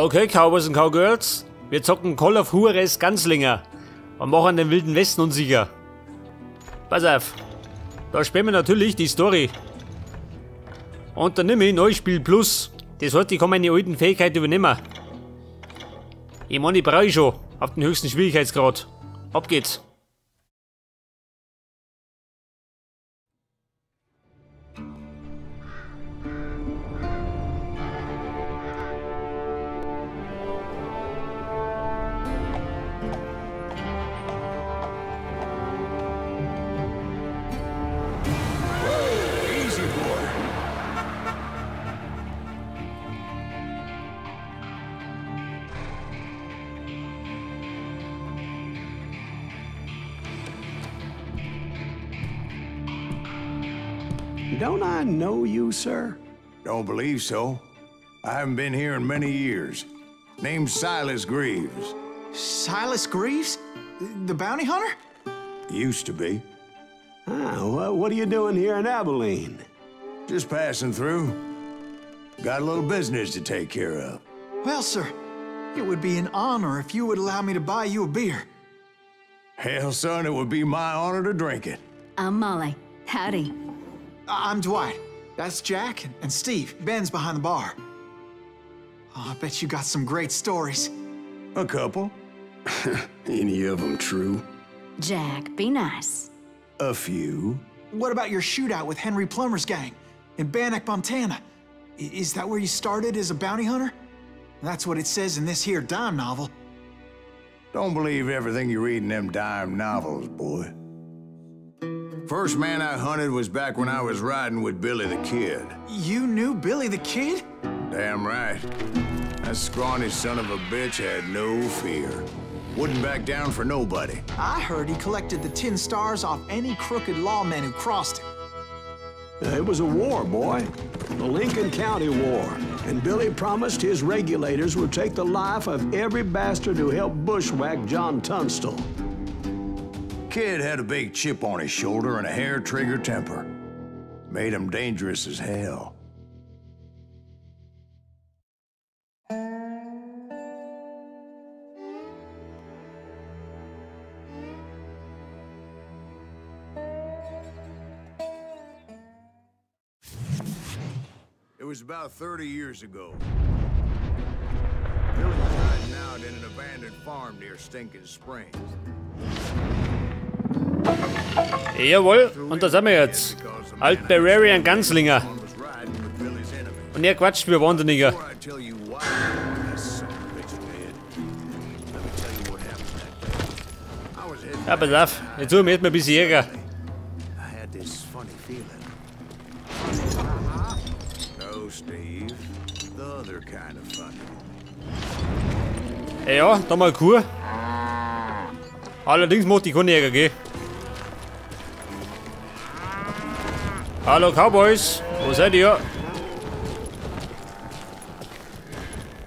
Okay, Cowboys und Cowgirls, wir zocken Call of Juarez Gunslinger und machen den Wilden Westen unsicher. Pass auf, da spielen wir natürlich die Story. Und dann nehme ich Neuspiel Plus. Das heißt, ich kann meine alten Fähigkeiten übernehmen. Ich meine, die brauche ich schon auf den höchsten Schwierigkeitsgrad. Ab geht's. Don't I know you, sir? Don't believe so. I haven't been here in many years. Name's Silas Greaves. Silas Greaves? The bounty hunter? Used to be. Ah, well, what are you doing here in Abilene? Just passing through. Got a little business to take care of. Well, sir, it would be an honor if you would allow me to buy you a beer. Hell, son, it would be my honor to drink it. I'm Molly. Howdy. I'm Dwight. That's Jack and Steve. Ben's behind the bar. Oh, I bet you got some great stories. A couple. Any of them true? Jack, be nice. A few. What about your shootout with Henry Plummer's gang in Bannock, Montana? Is that where you started as a bounty hunter? That's what it says in this here dime novel. Don't believe everything you read in them dime novels, boy. First man I hunted was back when I was riding with Billy the Kid. You knew Billy the Kid? Damn right. That scrawny son of a bitch had no fear. Wouldn't back down for nobody. I heard he collected the 10 stars off any crooked lawman who crossed him. It was a war, boy. The Lincoln County War. And Billy promised his regulators would take the life of every bastard who helped bushwhack John Tunstall. Kid had a big chip on his shoulder and a hair-trigger temper. Made him dangerous as hell. It was about 30 years ago. Billy was hiding out in an abandoned farm near Stinking Springs. Jawohl, und da sind wir jetzt. Alt Bavarian Gunslinger. Und er quatscht wie ein Wahnsinniger. Ja, pass auf, jetzt suchen wir erstmal ein bisschen Jäger. Ja, da mal Kur. Allerdings macht die keine Jäger, gell? Hallo Cowboys, wo seid ihr?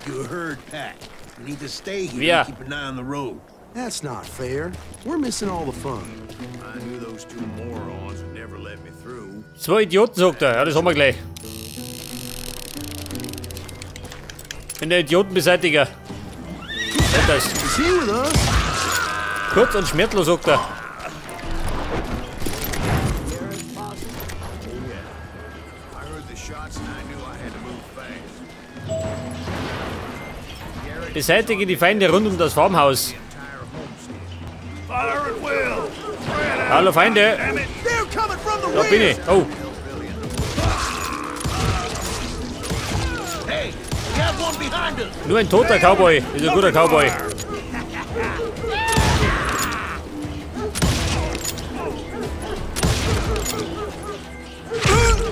You heard Pat. We need to stay here Yeah. and keep an eye on the road. That's not fair. We're missing all the fun. I knew those two morons would never let me through. Zwei Idioten, sagt er. Ja, das haben wir gleich. Bin der Idiotenbeseitiger. Das. Is he with us? Kurz und schmerzlos, sagt er. Beseitige die Feinde rund um das Farmhaus. Hallo Feinde. Da bin ich. Oh. Nur ein toter Cowboy ist ein guter Cowboy.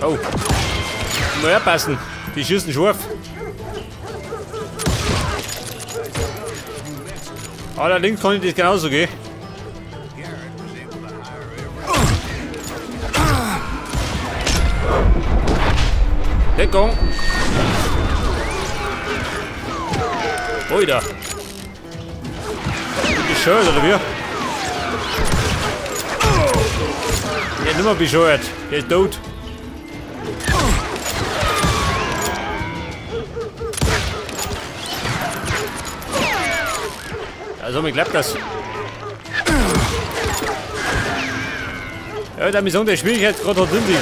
Oh. Mal aufpassen. Die schießen scharf. Allerdings kann ich das genauso gehen. Deckung! Oida! Bescheuert, oder wie? Der ist nicht mehr bescheuert. Der ist tot. Also, mir klappt das. Ja, damit sagen, der Schwierigkeitsgrad hat in sich.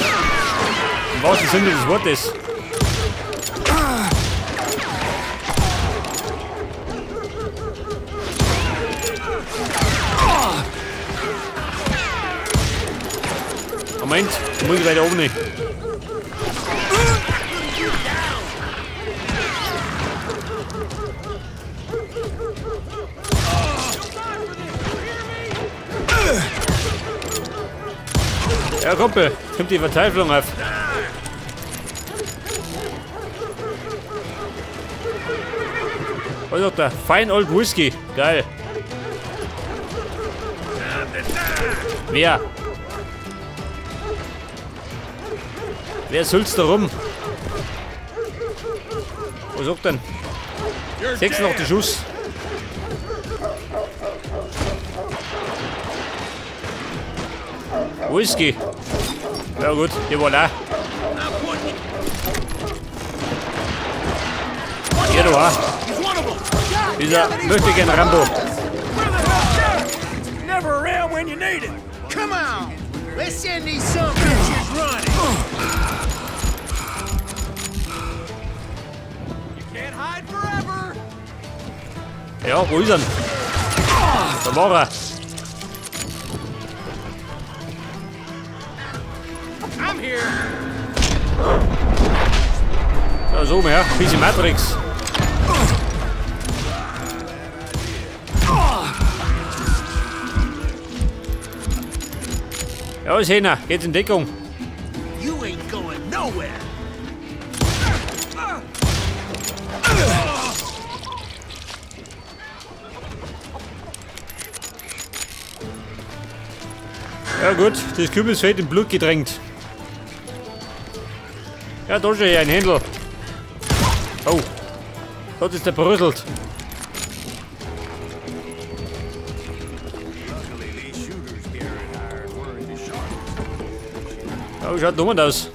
Im wahrsten Sinne des Wortes. Moment, da muss ich weiter oben nicht. Ja, Kumpel, kommt die Verzweiflung auf. Was ist da? Fine Old Whisky. Geil. Wer? Wer sülzt da rum? Was sagt denn? 86 Schuss. Whisky. Ja gut, die war da. Hier du auch. Dieser möchte gern Rambo. Come on. Let's send these sumbitches running. You can't hide forever. Ja, wo ist er? Da war er. I'm here. Da so mehr, bisschen Matrix. Ja, ist hin, geht in Deckung. You ain't going nowhere. Ja gut, das Kürbisfeld in Blut getränkt. Ja, da ist schon hier ein Händel. Oh, dort ist der bröselt. Oh, schaut dumm aus.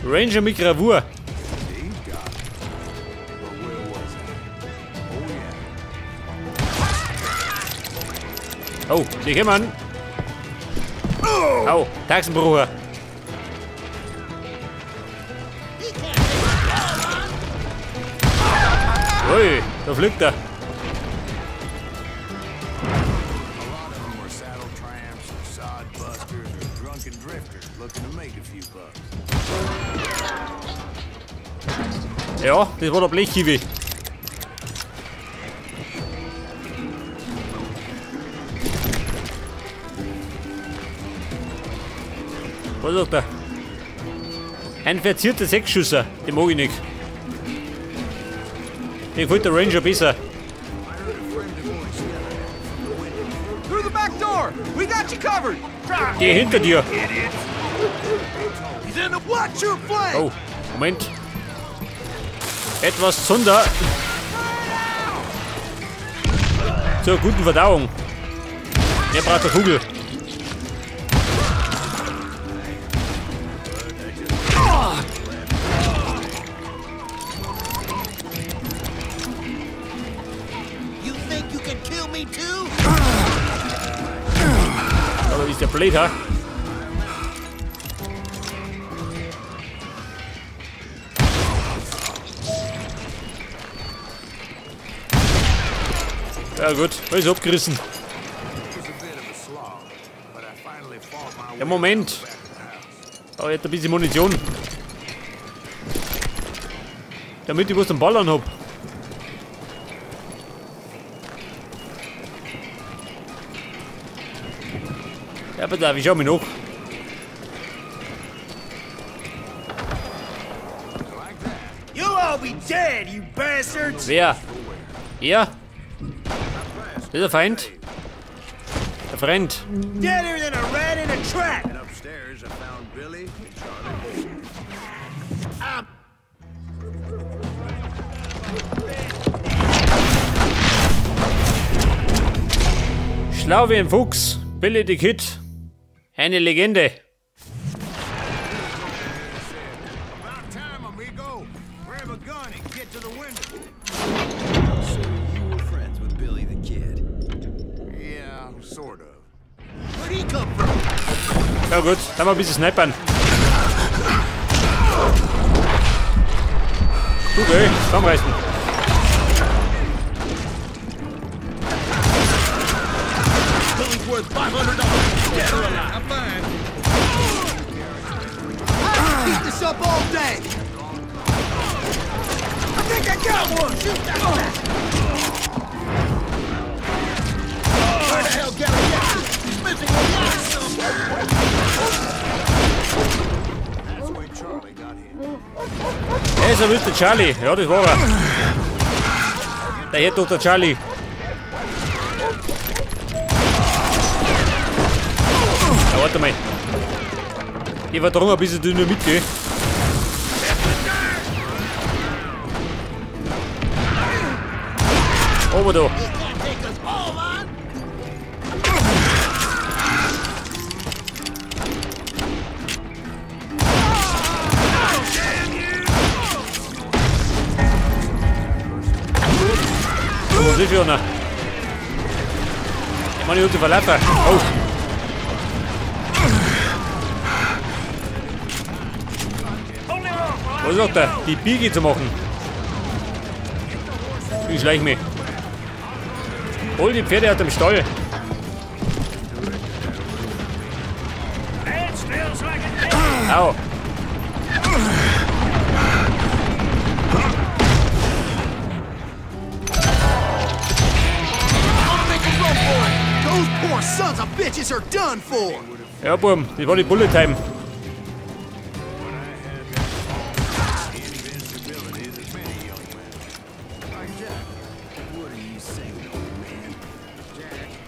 Ranger mit Gravur. Oh, sie kommen. Au, Taxenbrucher. Ui, da fliegt er. Ja, das war der Blechkiwi. Was sagt er? Ein verzierter Sechsschusser, den mag ich nicht. Mir gefällt der Ranger besser. Geh hinter dir. Oh, Moment. Etwas Zunder. Zur guten Verdauung. Der braucht eine Kugel. Aber ist der blöd, ha? Ja gut, alles abgerissen. Ja, Moment. Aber ich hätte ein bisschen Munition. Damit ich was zum Ballern hab. Ja, aber da, ich schau mich noch. Wer? Er? Das ist der Feind. Der Freund. Schlau wie ein Fuchs. Billy the Kid. Eine Legende. Ja gut, dann mal ein bisschen snipern. Okay, zusammenreißen. Billy's worth $500. Dead or alive. I'm fine. I keep this up all day. I think I got one. Shoot that bastard. Where the hell Gary Jackson? He's missing a lot of stuff. That's where Charlie got hit. Er ist der Charlie. Ja, das war er. Der Herr Dr. Charlie. Ja, warte mal. Ich war drum ein bisschen Dynamit, gell? Ober da. Was ist schon? Ich meine, ich verlassen. Oh. Was sagt er? Die Biege zu machen. Ich schleich mich. Hol die Pferde aus dem Stall. Au. Ja, Burm, das war die Bullet Time.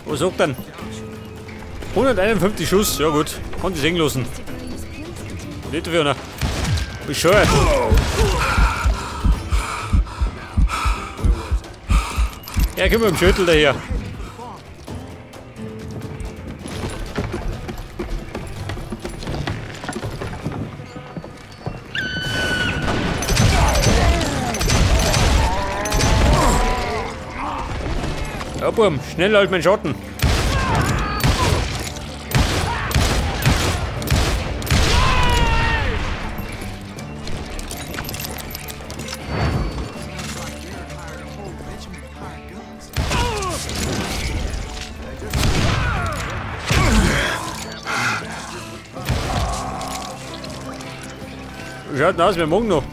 Was sagt denn? 151 Schuss, ja gut, konnte ich sehen lassen. Nicht dafür noch. Bescheuert. Ja, komm mit dem Schüttel daher. Ja, Burm, schneller als mein Schatten. Schaut denn aus, wir morgen noch.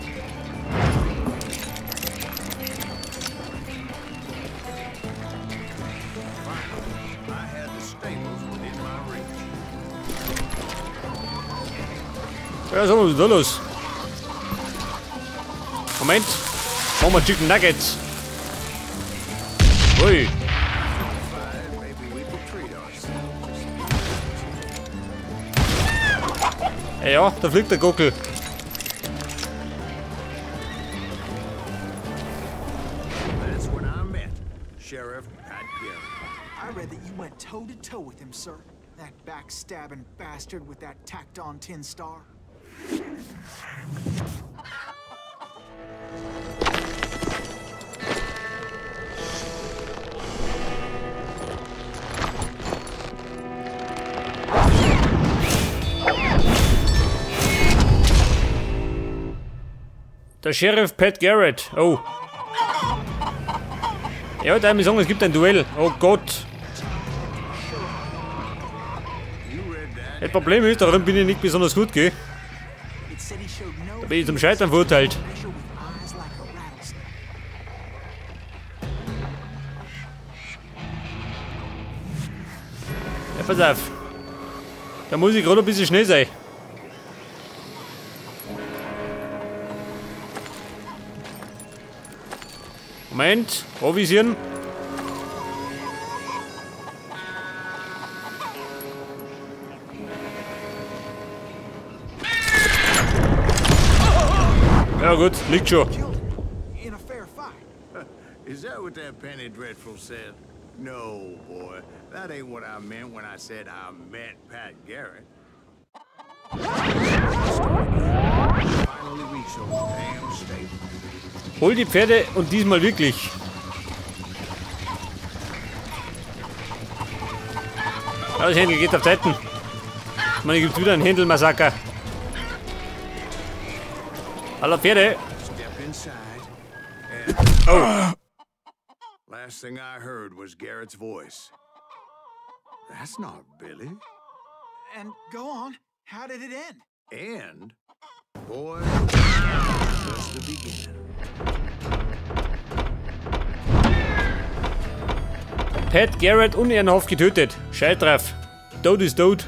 Ja, so, was ist da los? Moment. Machen wir Chicken Nuggets. Ui. Ja, da fliegt der Gockel. That's when I met Sheriff Pat Garrett. I read that you went toe to toe with him, sir. That backstabbing bastard with that tacked-on tin star. Der Sheriff Pat Garrett. Oh. Ja, da muss ich sagen, es gibt ein Duell. Oh Gott. Das Problem ist, darin bin ich nicht besonders gut, gell? Da bin ich zum Scheitern verurteilt. Ja, pass auf. Da muss ich gerade ein bisschen schnell sein. Moment, anvisieren. Ja gut, liegt schon. Is that what that Penny Dreadful said? No, boy, that ain't what I meant when I said I met Pat Garrett. Finally reached those damn stables. Hol die Pferde und diesmal wirklich. Ja, das Händel geht auf Seiten. Ich meine, gibt wieder ein Händelmassaker. Alle Pferde. Step inside. Oh. Last thing I heard was Garrett's voice. That's not Billy. And go on. How did it end? End? Boy, just the beginning. Pat Garrett unehrenhaft getötet. Scheiß drauf. Tod ist tot.